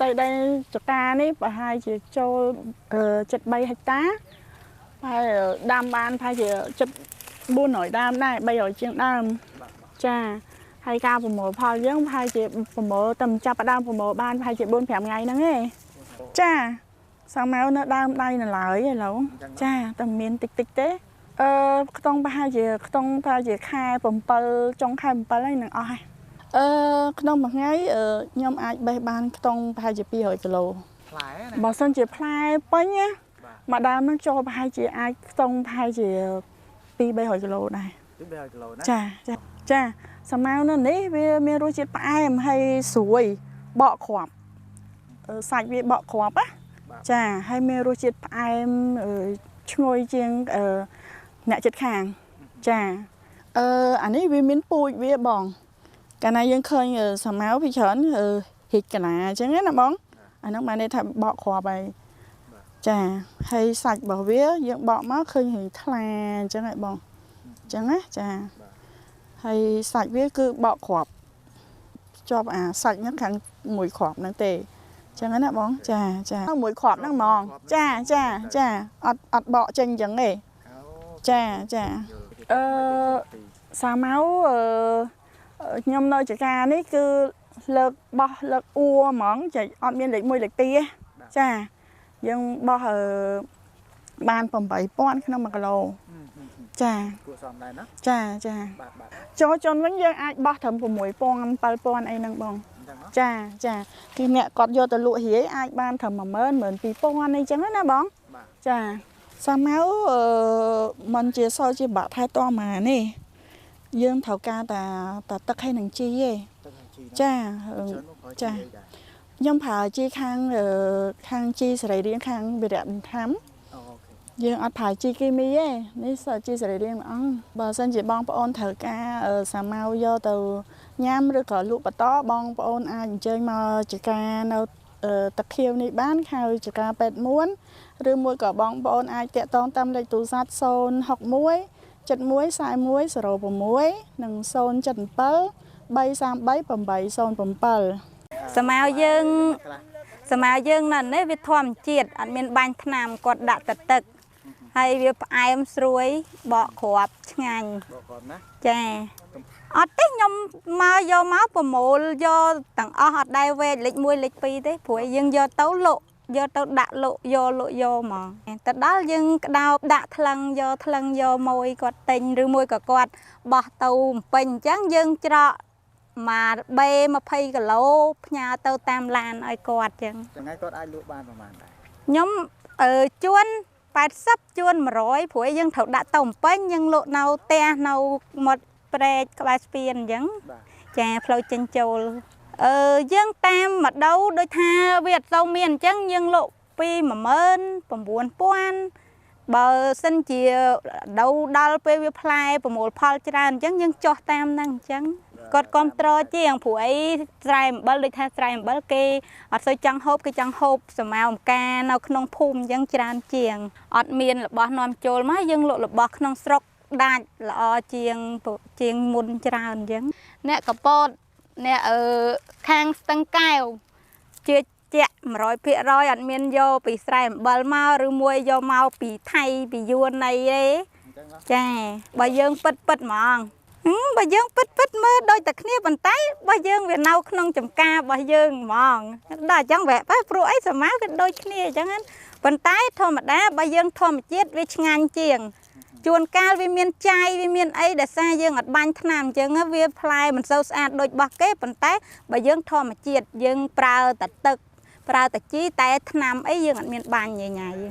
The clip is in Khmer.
ផ្ទៃដីចកានេះប្រហែលជាចូល73ហិកតាហើយដាំបានប្រហែលជា7 400ដើមដែរ300ជាងដើមចាហើយការប្រមូលផលយើងប្រហែលជាប្រមូលតែចាប់ផ្ដើមប្រមូលបានប្រហែលជា4 5ថ្ងៃហ្នឹងឯងចាសាម៉ៅនៅដើមដៃនៅឡើយឥឡូវចាតែមានតិចតិចទេអឺខ្ទង់ប្រហែលជាខ្ទង់ប្រហែលជាខែ7ចុងខែ7ហើយនឹងអស់ហើយអឺក្នុងមួយថ្ងៃខ្ញុំអាចបេះបានខ្ទង់ប្រហែលជា200គីឡូ ផ្លែណា បើសិនជាផ្លែពេញណាមួយដើមហ្នឹងចូលប្រហែលជាអាចខ្ទង់ប្រហែលជា2 300គីឡូដែរ ពី300គីឡូណា ចាចាចាសាម៉ៅនៅនេះវាមានរសជាតិផ្អែមហើយស្រួយបកគ្រាប់សាច់វាបកគ្រាប់ណាចាហើយមានរសជាតិផ្អែមឈ្ងុយជាងអ្នកចិត្តខាងចាអឺអានេះវាមានពូជវាបងកាលណាយើងឃើញសាម៉ៅពីច្រើនហ៊ិចកណាអញ្ចឹងណាបងអាហ្នឹងបានន័យថាបកគ្រាប់ហើយចាហើយសាច់របស់វាយើងបកមកឃើញរៀងថ្លាអញ្ចឹងហ៎បងអញ្ចឹងណាចាហើយសាច់វាគឺបកគ្រាប់ជាប់អាសាច់ហ្នឹងខាងមួយគ្រាប់ហ្នឹងទេអញ្ចឹងណាបងចាចាមួយគ្រាប់ហ្នឹងហ្មងចាចាចាអត់អត់បកចេញអញ្ចឹងទេចាចាអឺសាម៉ៅអឺខ្ញុំនៅចកានេះគឺលើកបោះលើកអួហ្មងចាអត់មានលេខ1លេខ2ទេចាយើងបោះអឺបាន8000ក្នុង1គីឡូចា គួរសមដែរណា ចាចា បាទបាទ ចូលជន់វិញយើងអាចបោះត្រឹម6000 7000អីហ្នឹងបង អញ្ចឹង ចាចាគឺអ្នកគាត់យកទៅលក់រាយអាចបានត្រឹម10000 12000អីចឹងណាបង បាទ ចាសាម៉ៅអឺมันជាសូវជាបាក់ថែទាំហ្មងនេះយើងត្រូវការតាតាទឹកហើយនឹងជីឯង ទឹកនឹងជី ចា ច្រើនមកប្រើជី ចា អីដែរ ខ្ញុំប្រើជីខាងខាងជីសរីរាង្គខាងវិរៈធម្ម OK យើងអត់ប្រើជីគីមីទេនេះសជីសរីរាង្គម្អង្គបើសិនជាបងប្អូនត្រូវការសាម៉ៅយកទៅញ៉ាំឬក៏លក់បន្តបងប្អូនអាចអញ្ជើញមកចការនៅទឹកខៀវនេះបានហៅចការពេទ្យមួនឬមួយក៏បងប្អូនអាចតាក់ទងតាមលេខទូរស័ព្ទ061 71 41 06និង077 333 807 សមៅយើងសមៅយើងនៅនេះវាធម្មជាតិអត់មានបាញ់ថ្នាំគាត់ដាក់តែទឹកហើយវាផ្អែមស្រួយបកគ្រាប់ឆ្ងាញ់ បកគ្រាប់ណា ចាអត់ទេខ្ញុំមកយកមកប្រមូលយកទាំងអស់អត់ដែលវែកលេខ1លេខ2ទេព្រោះយើងយកទៅលក់យកទៅដាក់លក់យកលក់យកហ្មងទៅដល់យើងក្តោបដាក់ថ្លឹងយកថ្លឹងយកមួយគាត់ទិញឬមួយក៏គាត់បោះទៅពេញអញ្ចឹងយើងច្រកមួយបេ20គីឡូផ្ញើទៅតាមឡានឲ្យគាត់អញ្ចឹង ថ្ងៃគាត់អាចលក់បានប្រហែលដែរ ខ្ញុំអឺជួន80ជួន100ព្រោះយើងត្រូវដាក់ទៅពេញយើងលក់នៅផ្ទះនៅមាត់ព្រែកក្បែរស្ពានអញ្ចឹង បាទ ចាផ្លូវចេញចូលអឺយើងតាមម្ដៅដូចថាវាអត់សូវមានអញ្ចឹងយើងលក់ពី19000បើសិនជាដៅដល់ពេលវាផ្លែប្រមូលផលច្រើនអញ្ចឹងយើងចោះតាមហ្នឹងអញ្ចឹងគាត់គ្រប់ត្រជាងព្រោះអីស្រែអំបិលដូចថាស្រែអំបិលគេអត់សូវចង់ហូបគេចង់ហូបសមៅអំការនៅក្នុងភូមិអញ្ចឹងច្រើនជាងអត់មានរបស់នាំចូលមកយើងលក់របស់ក្នុងស្រុកដាច់ល្អជាងជាងមុនច្រើនអញ្ចឹងអ្នកកពតអ្នកអឺខាងស្ទឹងកែវជឿជាក់100%អត់មានយកពីស្រែអំបិលមកឬមួយយកមកពីថៃពីយួនអីទេ អញ្ចឹងណា ចាបើយើងពិតពិតហ្មងហឹមបើយើងពិតពិតមើលដូចតែគ្នាប៉ុន្តែបើយើងវានៅក្នុងចំការរបស់យើងហ្មងដល់អញ្ចឹងវ៉ែបែព្រោះអីសមៅវាដូចគ្នាអញ្ចឹងណាប៉ុន្តែធម្មតាបើយើងធម្មជាតិវាឆ្ងាញ់ជាងជួនកាលវាមានចាយវាមានអីដែលសារយើងអត់បាញ់ថ្នាំអញ្ចឹងណាវាផ្លែមិនសូវស្អាតដូចរបស់គេប៉ុន្តែបើយើងធម្មជាតិយើងប្រើតែទឹកប្រើតែជីតែថ្នាំអីយើងអត់មានបាញ់ញ៉ៃញ៉ៃទេ